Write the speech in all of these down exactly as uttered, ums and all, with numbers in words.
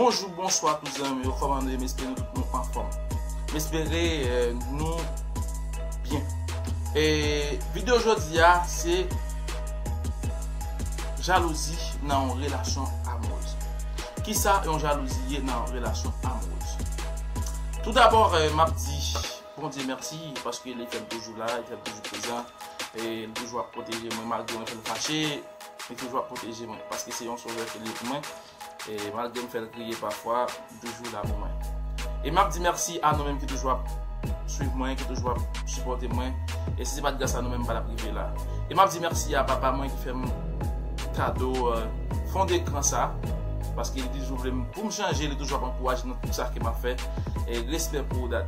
Bonjou, bonswa tout zanmi yo, kòman nou ye? M espere nou tout nou anfòm. M espere, eh, nou byen. E videyo jodi a, se jalouzi nan yon relasyon amourèz. Kisa yon jalouzi ye nan yon relasyon amourèz? Toudabò, eh, m ap di Bondye mèsi, paske li fè m toujou la, li fè m toujou prezan, e li toujou ap pwoteje mwen, malgre mwen fè l fache, li toujou ap pwoteje mwen, paske se yon sovè ke li ye pou mwen. E malgre m fè l kriye pafwa, li toujou la pou mwen. E m ap di mèsi a nou menm ki toujou ap swiv mwen, ki toujou ap sipòte mwen. E si se pa t gras a nou menm, m pa t ap rive la. E m ap di mèsi a papa mwen ki fè m kado, eh, fon dekran sa, paske li toujou vle m, pou m chanje, li toujou ap ankouraje m nan tout sa ke m ap fè. E respè pou ou, Dad.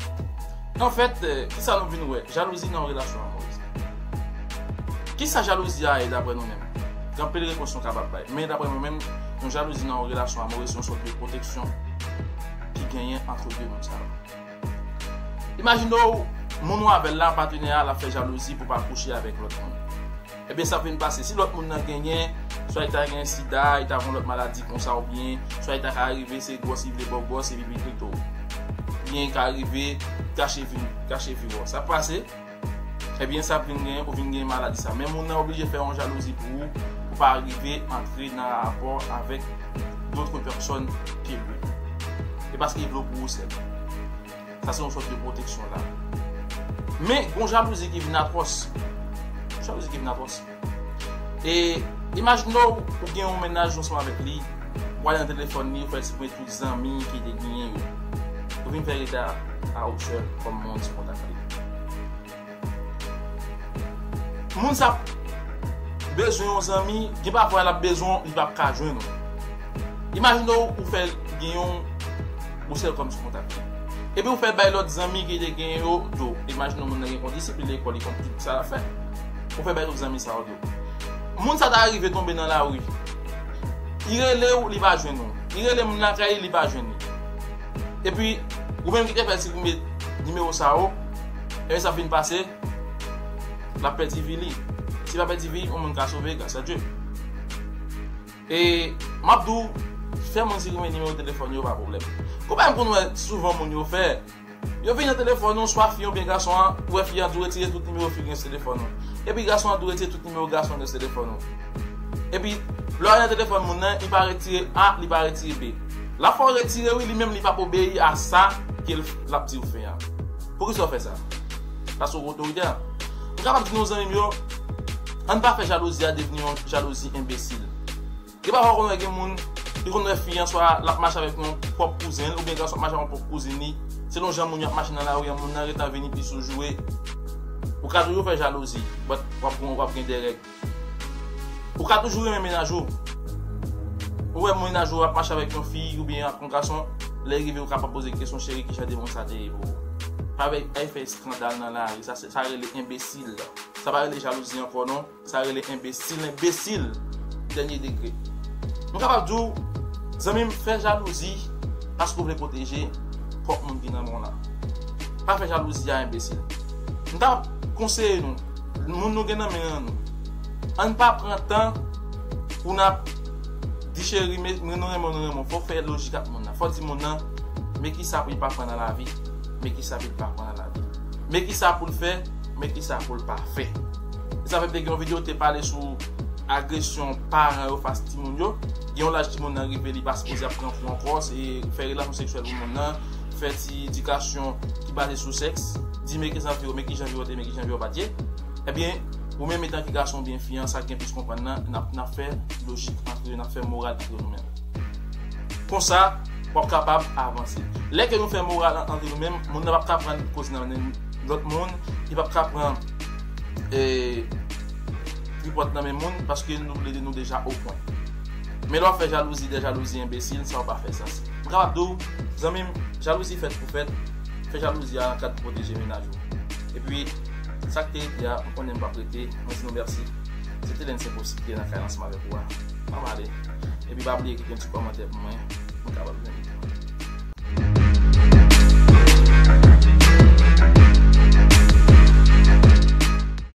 Anfèt, eh, kisa nou vin wè? Jalouzi nan yon relasyon amourèz. Kisa jalouzi a ye daprè nou menm? Gen anpil repons nou kapab bay. Men daprè mwen menm, yon jalouzi nan yon relasyon amourèz se yon sòt de pwoteksyon ki genyen ant de moun sa yo. Imajine w, moun ou avè l la, patenè a, l ap fè jalouzi pou pa kouche avèk lòt moun. Ebyen, sa vin pase. Si lòt moun nan genyen, swa li ta gen sida, li ta gen lòt maladi konsa, oubyen swa li ta ka rive se gwòs li vle ba w gwòs epi li kite w. Oubyen li ka rive kache vi, kache vi w. Sa pase, ebyen, sa vin genyen, ou vin genyen maladi sa. Men moun nan oblije fè yon jalouzi pou ou, pou pa rive antre nan rapò avèk dòt pèsòn ke li. E paske li vle w pou ou sèl. Sa se yon sòt de pwoteksyon la. Men, gon jalouzi ki vin atwòs. Jalouzi ki vin atwòs. E imajine w, ou gen yon mennaj ansanm avèk li, ou al nan telefòn li, ou fè siprimen tout zanmi ki te genyen yo. Ou vin fè rete a ou sèl kòm moun sou kontak li. Moun sa bezwen yon zanmi, gen pafwa l ap bezwen w, li p ap ka jwenn ou. Imajine w, ou fè gen yon ou sèl kòm sou kontak li. Epi ou fè bay lòt zanmi ki te gen yo do. Imajine w, moun nan gen kondisip, li lekòl, li konn tout sa l ap fè. Ou fè bay tout zanmi sa yo do. Moun sa ta rive tonbe nan lari. Li rele w, li pa jwenn ou. Li rele moun lakay li, li pa jwenn li. Epi, ou menm ki te fè siprimen nimewo sa yo, ebyen sa vin pase, l ap pèdi vi li. Si l pa pèdi vi, yon moun ka sove, gras a Dye. E m ap di w, fè moun siprimen nimewo telefòn yo, pa pwoblèm. Konbyen moun nou wè souvan moun yo fè? Yo vin nan telefòn ou, swa fi oubyen gason an, ou wè fi an di w retire tout nimewo fi gen sou telefòn ou. Epi gason an di w retire tout nimewo gason gen sou telefòn ou. Epi, lè w al nan telefòn moun nan, li pa retire A, li pa retire B. L ap fè w retire wi, li menm li p ap obeyi a sa ke l, l ap di w fè an. Poukisa w fè sa? Paske w otoritè. M kapab di nou zanmi m yo, ann pa fè jalouzi a devni yon jalouzi enbesil. Gen pafwa w konn wè gen moun, li konn wè fi an swa l ap mache avèk yon pwòp kouzen l, oubyen gason ap mache avèk yon pwòp kouzin li, selon jan moun yo ap mache nan lari an, moun nan gentan vini pi sou joure. Ou ka toujou fè jalouzi, but w ap, w ap gen de règ. Ou ka toujou renmen mennaj ou. Ou wè mennaj ou ap mache avèk yon fi oubyen ak yon gason, lè rive ou kapab poze kesyon, cheri, kijan de moun sa te ye pou ou? Pa bay, pa fè eskandal nan lari, sa se, sa rele enbesil. Sa pa rele jalouzi ankò non, sa rele enbesil, enbesil dènye degre. M kapab di w, zanmi m, fè jalouzi paske w vle pwoteje pwòp moun ki nan men w la. Pa fè jalouzi a enbesil. M ta konseye nou, moun nou gen nan men an nou, ann pa pran tan pou n ap di cheri, men, men nou renmen w, nou renmen w. Fò w fè lojik ak moun nan. Fò w di moun nan, men kisa pou li pa pran nan lavi, men kisa pou li pa pran nan lavi. Men kisa pou l fè, men kisa pou l pa fè. E sa fè m te gen yon videyo te pale sou agresyon paran yo fas timoun yo. Gen yon laj timoun nan rive, li pa sipoze ap pran kou ankò, se fè relasyon seksyèl pou moun nan, fè ti edikasyon ki baze sou sèks, di men kijan vi yo, men kijan vi yo te, men kijan vi yo pa t ye. Ebyen, ou menm etan ke gason oubyen fi an, sa k gen plis konprann nan, n ap, n ap fè lojik antre yo, n ap fè moral antre nou menm. Konsa, w ap kapab avanse. Lè ke nou fè moral an, antre nou menm, moun nan p ap ka pran koze nan men lòt moun, li p ap ka pran, e, tripòt nan men moun, paske nou lede nou deja o pwen. Men lè w ap fè jalouzi, de jalouzi enbesil, sa yo pa fè sans. M kapab di w, zanmi m, jalouzi fèt pou fèt, fè jalouzi a nan kad pwoteje mennaj ou. Epi, sa k te rete a, m konnen m p ap rete, mwen di nou mèsi. Se te lenn se posib ki nan kay ansanm avèk ou a. Ann ale. Epi pa bliye kite yon ti kòmantè pou mwen, mwen kapab jwenn li.